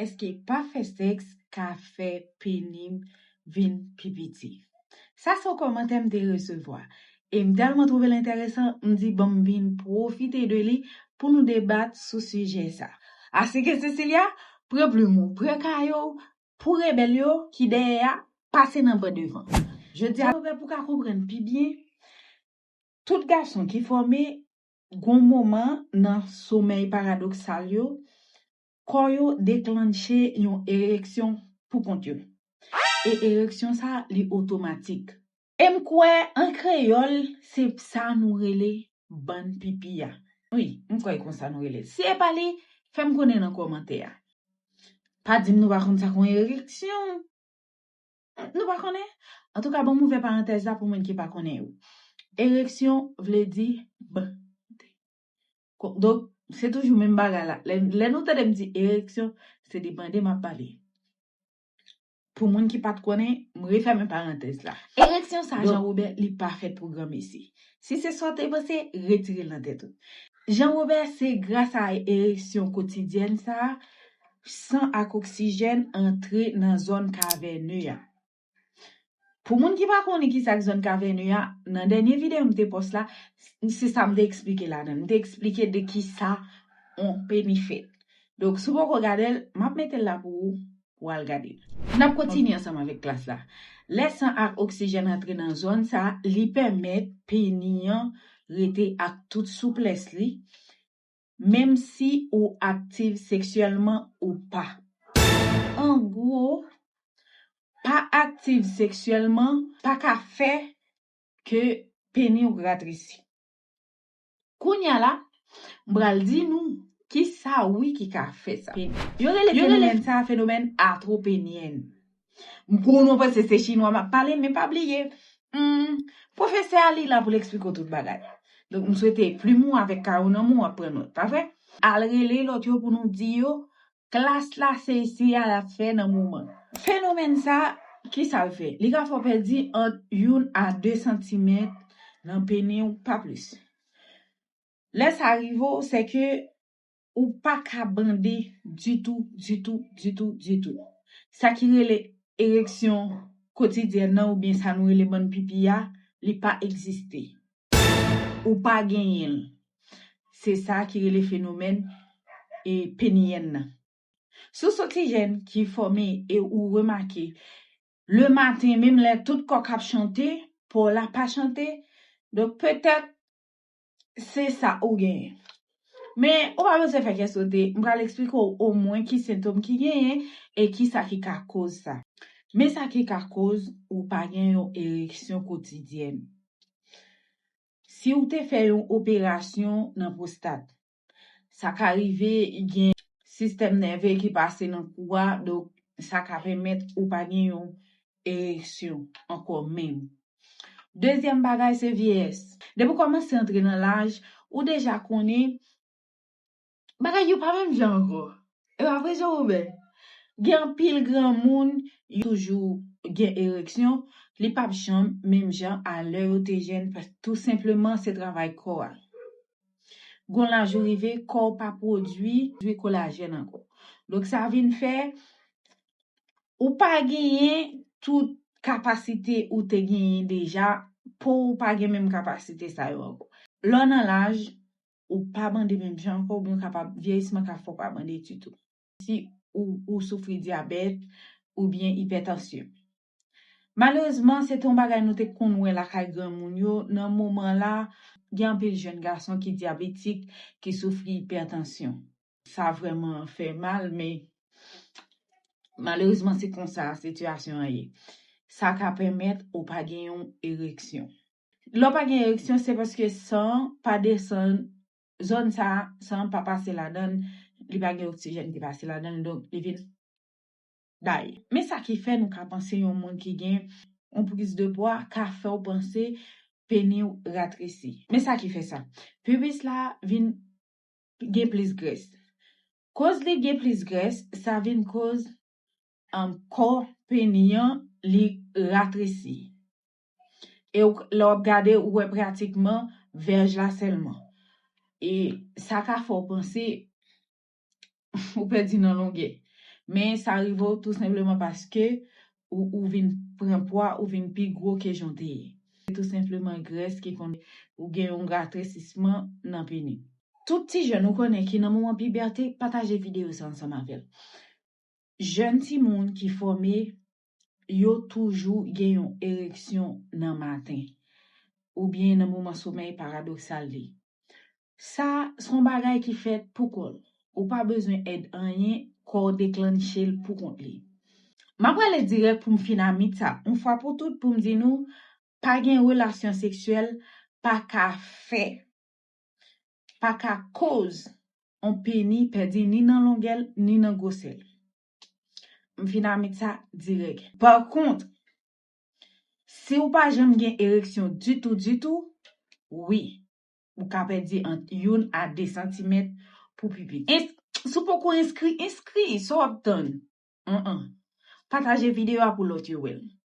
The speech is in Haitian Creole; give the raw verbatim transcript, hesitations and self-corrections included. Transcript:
Èske pa fè sèks ka fè peni m vin pi piti? Sa se yon kòmantè m te resevwa. E m tèlman twouve l enteresan, m di ban m vin pwofite de li pou nou debat sou sijè sa. Asike Cecilia, pran plim ou, pran kaye w, pou rebèl yo ki dèyè a, pase nan ban devan. Jodi a, ouvè pou ka konprann pi byen, tout gason ki fòme gon moman nan somèy paradoksal yo, kò yo deklanche yon ereksyon pou kont yo. E ereksyon sa, li otomatik. E m kwè, an kreyòl, se sa nou rele bann pipi a. Wi, m kwè e konsa nou rele l. Si e pa li, fè m konnen nan kòmantè a. Pa di m nou pa konn sa k yon ereksyon. Nou pa konnen? Antouka, ban m ouvè parantèz la pou moun ki pa konnen yo. Ereksyon vle di bande. Ko-, donk, se toujou menm bagay la. Lè, lè nou tande m di ereksyon, se de bande m ap pale. Pou moun ki pa t konnen, m refèmen parantèz la. Ereksyon sa, Jean Robert, li pa fèt pou granmesi. Si se sa w te panse, retire l nan tèt ou. Jean Robert, se gras a ereksyon kotidyèn sa a, san ak oksijèn antre nan zòn kavène a. Pou moun ki pa konnen ki sa k zòn kavène a, nan dènye videyo m te pòs la, se sa m te eksplike ladan l. M te eksplike de ki sa yon peni fèt. Donk, si w poko gade l, m ap mete l la pou ou, pou w al gade l. N ap kontinye ansanm avèk klas la. Lè san ak oksijèn antre nan zòn sa, li pèmèt peni an rete ak tout souplès li, menm si ou aktif seksyèlman ou pa. An gwo, pa aktif seksyèlman pa ka fè ke peni w ratresi. Kounye a la, m pral di nou ki sa wi ki ka fè sa. Yo rele fenomèn sa a fenomèn atropenyèn. M konnen w panse se chinwa m ap pale, men pa bliye, hmm, pwofesè a li la pou l eksplike w tout bagay. Donk, m swete plim ou avèk kaye w nan men w ap pran nòt, pa vre? Al rele lòt yo pou nou di yo, klas la se eseye a l ap fè nan moman. Fenomèn sa, ki sa l fè? Li ka fè w pèdi ant youn a de santimèt nan peni w, pa plis. Lè sa rive w, se ke ou pa ka bande ditou, ditou, ditou, ditou. Sa ki rele ereksyon kotidyèn nan oubyen sa nou rele bann pipi a, li pa egziste. Ou pa genyen l. Se sa ki rele fenomèn, e, peniyèn nan. Si w se yon ti jèn ki fòme e ou remake, le maten, menm lè tout kòk ap chante, po w la pa chante, donk petèt se sa ou genyen. Men, ou pa bezwen fè kè sote, m pral eksplike w omwen ki sentòm ki genyen e ki sa ki ka koz sa. Men sa ki ka koz ou pa gen yon ereksyon kotidyèn. Si w te fè yon operasyon nan pwostat, sa ka rive gen sistèm nève ki pase nan kou a, donk sa ka pèmèt ou pa gen yon ereksyon ankò menm. Dezyèm bagay, se vyeyès. Depi w kòmanse antre nan laj, ou deja konnen bagay yo pa menm jan ankò. E pa vre, Jean Robert? Gen anpil granmoun, yo toujou gen ereksyon, li p ap janm menm jan a lè yo te jèn, pas-, tou senpleman, se travay kò a. Gon laj ou rive, kò w pa pwodui, pwodui kolajèn ankò. Donk, sa vin fè, ou pa genyen tout kapasite ou te genyen deja, po w pa gen menm kapasite sa yo ankò. Lè w nan laj, ou pa bande menm jan ankò, oubyen w kapab, vyeyisman ka fè w pa bande ditou. Si ou, ou soufri dyabèt oubyen ipètansyon. Malerezman, se te yon bagay nou te konn wè lakay granmoun yo, nan moman la, gen anpil jèn gason ki dyabetik, ki soufri ipètansyon. Sa vrèman fè mal, men malerezman, se konsa sitiyasyon an ye. Sa ka pèmèt ou pa gen yon ereksyon. Lè w pa gen ereksyon, se paske san an pa desann zòn sa a, san an pa pase ladan l, li pa gen oksijèn ki pase ladan l, donk li vin day. Men sa ki fè nou ka panse yon moun ki gen yon pris de pwa ka fè w panse peni w ratresi. Men sa ki fè sa. Pibis la vin gen plis grès. Koz li gen plis grès, sa vin koz, um, kò peni an, li ratresi. E w, lè w ap gade, ou wè pratikman vèj la sèlman. E sa ka fè w panse ou pèdi nan longè. Men sa rive w tou senpleman paske ou, ou vin pran pwa, ou vin pi gwo ke jan w te ye. Se tou senpleman grès ki konn ou gen yon ratresisman nan peni. Tout ti jèn ou konnen ki nan moman pibète, pataje videyo sa ansanm avè l. Jèn timoun ki fòme, yo toujou gen yon ereksyon nan maten oubyen nan moman somèy paradoksal li. Sa se yon bagay ki fèt pou kò l. Ou pa bezwen èd anyen, kò w deklanche l pou kont li. M ap prale dirèk pou m fin a mit sa, yon fwa pou tout, pou m di nou, pa gen relasyon seksyèl pa ka fè, pa ka koz yon peni pèdi ni nan longè l, ni nan gwosè l. M fin a mit sa dirèk. Pa kont, si w pa janm gen ereksyon ditou, ditou, wi, ou ka pèdi ant youn a de santimèt pou pi piti. Ins-, si w poko enskri, enskri, sa w ap tann? An-an. Pataje videyo a pou lòt yo wè l.